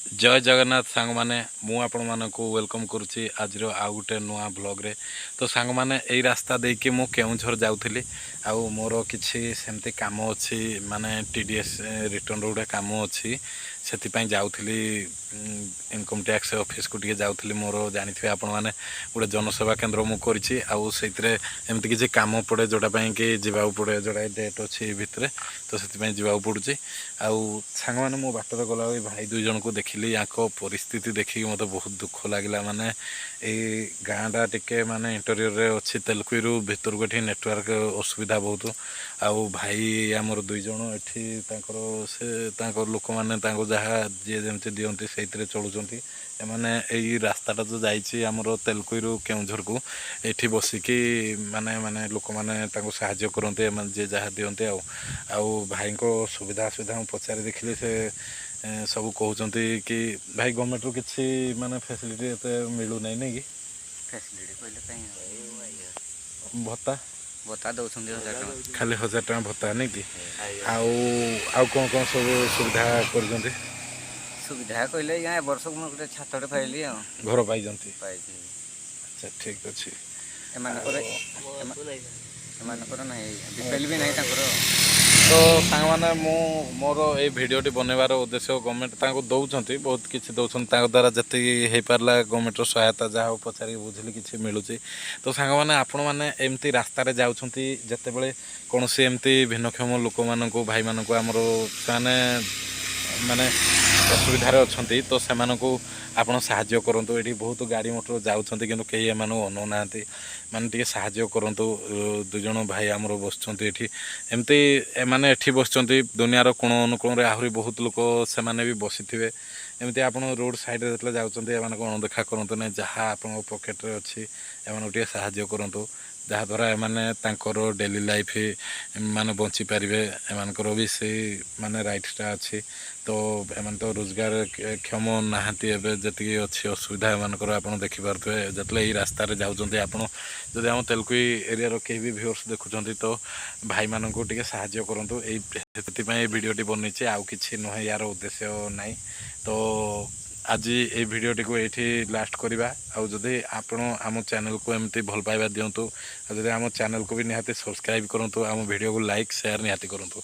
ଜୟ ଜଗନ୍ନାଥ ସାଙ୍ଗମାନେ, ମୁଁ ଆପଣମାନଙ୍କୁ welcome କରୁଛି ଆଜିର ଆଉ ଗୋଟେ ନୂଆ ବ୍ଲଗ୍ରେ। ତ ସାଙ୍ଗମାନେ, ଏଇ ରାସ୍ତା ଦେଇକି ମୁଁ କେଉଁଝର ଯାଉଥିଲି ଆଉ ମୋର କିଛି ସେମିତି କାମ ଅଛି, ମାନେ TDS ରିଟର୍ଣ୍ଣର ଗୋଟେ କାମ ଅଛି, ସେଥିପାଇଁ ଯାଉଥିଲି। ଇନକମ୍ ଟ୍ୟାକ୍ସ ଅଫିସକୁ ଟିକେ ଯାଉଥିଲି। ମୋର ଜାଣିଥିବେ ଆପଣମାନେ, ଗୋଟେ ଜନସେବା କେନ୍ଦ୍ର ମୁଁ କରିଛି ଆଉ ସେଇଥିରେ ଏମିତି କିଛି କାମ ପଡ଼େ, ଯେଉଁଟା ପାଇଁ କି ଯିବାକୁ ପଡ଼େ, ଯେଉଁଟା ଡେଟ୍ ଅଛି ଏଇ ଭିତରେ, ତ ସେଥିପାଇଁ ଯିବାକୁ ପଡ଼ୁଛି। ଆଉ ସାଙ୍ଗମାନେ, ମୁଁ ବାଟରେ ଗଲାବେଳେ ଭାଇ ଦୁଇ ଜଣଙ୍କୁ ଦେଖିଲି। ୟାଙ୍କ ପରିସ୍ଥିତି ଦେଖିକି ମୋତେ ବହୁତ ଦୁଃଖ ଲାଗିଲା। ମାନେ ଏଇ ଗାଁଟା ଟିକେ ମାନେ ଇଣ୍ଟେରିୟରରେ ଅଛି, ତେଲକୁଇରୁ ଭିତରକୁ ଏଠି ନେଟୱାର୍କ ଅସୁବିଧା ବହୁତ। ଆଉ ଭାଇ ଆମର ଦୁଇ ଜଣ ଏଠି ତାଙ୍କର ସେ ତାଙ୍କ ଲୋକମାନେ ତାଙ୍କୁ ଯାହା ଯିଏ ଯେମିତି ଦିଅନ୍ତି, ସେଇଥିରେ ଚଳୁଛନ୍ତି। ଏମାନେ ଏଇ ରାସ୍ତାଟା ଯେଉଁ ଯାଇଛି ଆମର ତେଲକୁଇରୁ କେଉଁଝରକୁ, ଏଠି ବସିକି ମାନେ ମାନେ ଲୋକମାନେ ତାଙ୍କୁ ସାହାଯ୍ୟ କରନ୍ତି, ଏମାନେ ଯିଏ ଯାହା ଦିଅନ୍ତି। ଆଉ ଆଉ ଭାଇଙ୍କ ସୁବିଧା ଅସୁବିଧା ମୁଁ ପଚାରି ଦେଖିଲି, ସେ ସବୁ କହୁଛନ୍ତି କି ଭାଇ, ଗଭର୍ଣ୍ଣମେଣ୍ଟରୁ କିଛି ମାନେ ଫ୍ୟାସିଲିଟି ଏତେ ମିଳୁନାହିଁ, ନାଇଁ କି? ଫ୍ୟାସିଲିଟି କହିଲେ କାହିଁ? ଭତ୍ତା? ଭତ୍ତା ଦେଉଛନ୍ତି 1000 ଟଙ୍କା। ଖାଲି 1000 ଟଙ୍କା ଭତ୍ତା, ନାଇଁ କି? ଆଉ ଆଉ କ'ଣ କ'ଣ ସବୁ ସୁବିଧା କରିଛନ୍ତି? ସୁବିଧା କହିଲେ ଆଜ୍ଞା, ଏ ବର୍ଷକୁ ମୁଁ ଗୋଟେ ଛାତଟେ ପାଇଲି ଆଉ। ଘର ପାଇଛନ୍ତି? ପାଇଛି। ଆଚ୍ଛା, ଠିକ୍ ଅଛି। ଏମାନଙ୍କର ନାହିଁ ଆଜ୍ଞା, ବିପିଏଲ୍ ବି ନାହିଁ ତାଙ୍କର। ତ ସାଙ୍ଗମାନେ, ମୁଁ ମୋର ଏଇ ଭିଡ଼ିଓଟି ବନେଇବାର ଉଦ୍ଦେଶ୍ୟ, ଗଭର୍ଣ୍ଣମେଣ୍ଟ ତାଙ୍କୁ ଦେଉଛନ୍ତି, ବହୁତ କିଛି ଦେଉଛନ୍ତି, ତାଙ୍କ ଦ୍ୱାରା ଯେତିକି ହେଇପାରିଲା ଗଭର୍ଣ୍ଣମେଣ୍ଟର ସହାୟତା ଯାହା ହଉ ପଚାରିକି ବୁଝିଲି କିଛି ମିଳୁଛି। ତ ସାଙ୍ଗମାନେ, ଆପଣମାନେ ଏମିତି ରାସ୍ତାରେ ଯାଉଛନ୍ତି ଯେତେବେଳେ, କୌଣସି ଏମିତି ଭିନ୍ନକ୍ଷମ ଲୋକମାନଙ୍କୁ, ଭାଇମାନଙ୍କୁ ଆମର, ସେମାନେ ମାନେ ଅସୁବିଧାରେ ଅଛନ୍ତି, ତ ସେମାନଙ୍କୁ ଆପଣ ସାହାଯ୍ୟ କରନ୍ତୁ। ଏଠି ବହୁତ ଗାଡ଼ି ମଟର ଯାଉଛନ୍ତି, କିନ୍ତୁ କେହି ଏମାନଙ୍କୁ ଅନଉନାହାନ୍ତି। ମାନେ ଟିକେ ସାହାଯ୍ୟ କରନ୍ତୁ। ଦୁଇ ଜଣ ଭାଇ ଆମର ବସୁଛନ୍ତି ଏଠି ଏମିତି, ଏମାନେ ଏଠି ବସିଛନ୍ତି, ଦୁନିଆର କୋଣ ଅନୁକୋଣରେ ଆହୁରି ବହୁତ ଲୋକ, ସେମାନେ ବି ବସିଥିବେ। ଏମିତି ଆପଣ ରୋଡ଼ ସାଇଡ଼ରେ ଯେତେବେଳେ ଯାଉଛନ୍ତି, ଏମାନଙ୍କୁ ଅଣଦେଖା କରନ୍ତୁ ନାହିଁ। ଯାହା ଆପଣଙ୍କ ପକେଟରେ ଅଛି, ଏମାନଙ୍କୁ ଟିକେ ସାହାଯ୍ୟ କରନ୍ତୁ, ଯାହାଦ୍ୱାରା ଏମାନେ ତାଙ୍କର ଡେଲି ଲାଇଫ୍ ମାନେ ବଞ୍ଚିପାରିବେ। ଏମାନଙ୍କର ବି ସେଇ ମାନେ ରାଇଟ୍ସଟା ଅଛି। ତ ଏମାନେ ତ ରୋଜଗାର କ୍ଷମ ନାହାନ୍ତି। ଏବେ ଯେତିକି ଅଛି ଅସୁବିଧା ଏମାନଙ୍କର, ଆପଣ ଦେଖିପାରୁଥିବେ। ଯେତେବେଳେ ଏଇ ରାସ୍ତାରେ ଯାଉଛନ୍ତି ଆପଣ, ଯଦି ଆମ ତେଲକୁଇ ଏରିଆର କେହି ବି ଭିଉର୍ସ ଦେଖୁଛନ୍ତି, ତ ଭାଇମାନଙ୍କୁ ଟିକେ ସାହାଯ୍ୟ କରନ୍ତୁ। ସେଥିପାଇଁ ଏଇ ଭିଡ଼ିଓଟି ବନେଇଛି, ଆଉ କିଛି ନୁହେଁ, ୟାର ଉଦ୍ଦେଶ୍ୟ ନାହିଁ। ତ ଆଜି ଏଇ ଭିଡ଼ିଓଟିକୁ ଏଇଠି ଲାଷ୍ଟ କରିବା। ଆଉ ଯଦି ଆପଣ ଆମ ଚ୍ୟାନେଲକୁ ଏମିତି ଭଲ ପାଇବା ଦିଅନ୍ତୁ, ଆଉ ଯଦି ଆମ ଚ୍ୟାନେଲକୁ ବି ନିହାତି ସବସ୍କ୍ରାଇବ୍ କରନ୍ତୁ, ଆମ ଭିଡ଼ିଓକୁ ଲାଇକ୍ ସେୟାର ନିହାତି କରନ୍ତୁ।